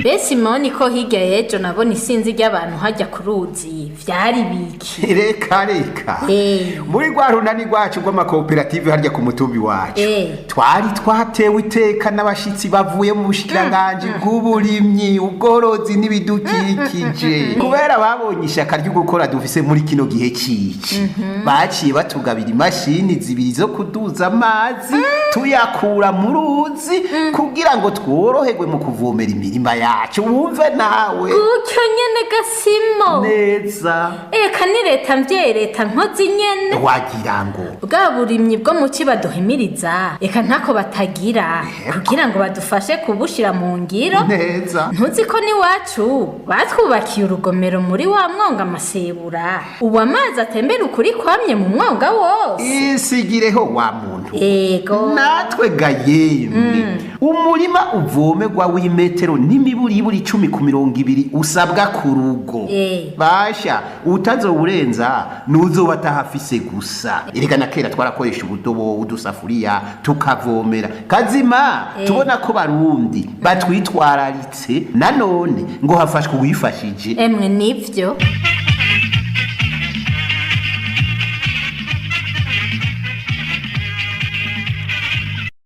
Mbe Simoni, ko hirya y'ejo nabona isinzi ry'abantu hajya ku ruzi, vyari biki? Reka reka. Muri rwa runani rwacu rw'amakoperative harya ku mutumbi wacu, twari twatewe iteka n'abashitsi bavuye mu bushikiranganji bw'uburimyi, ubworozi n'ibidukikije. Kubera babonye ishyaka ryo gukora dufise muri kino gihe cici, baciye batugabira imashini zibiri zo kuduza amazi tuyakura mu ruzi, kugira ngo tworoherwe mu kuvomera imirima yacu. Wumve nawe. Gutyo nyene gasimo? Neza. Eka ni leta mvyeyi, leta nkozi nyene. Wagira ngo. Bwa burimyi bwo muci baduhimiriza, eka ntako batagira kugira ngo badufashe kubushira mu ngiro. Neza. Ntuzi ko n'iwacu batwubakiye urugomero muri wa mwonga Amasebura? Ubu amazi atembera ukuri kwamye mu mwonga wose. Isigireho wa muntu. Ego. Natwe ga yemwe, umurima uvomerwa w'imetero n'imiburiburi 10 ku 20 usabwa ku rugo. Basha utazowurenza nuzoba atahafise gusa. Erega na kera twarakoresha ubudobo, udusafuriya, tukavomera kazima. Tubona ko Barundi batwitwararitse, nanone ngo hafashwe uwifashije. Emwe nivyo.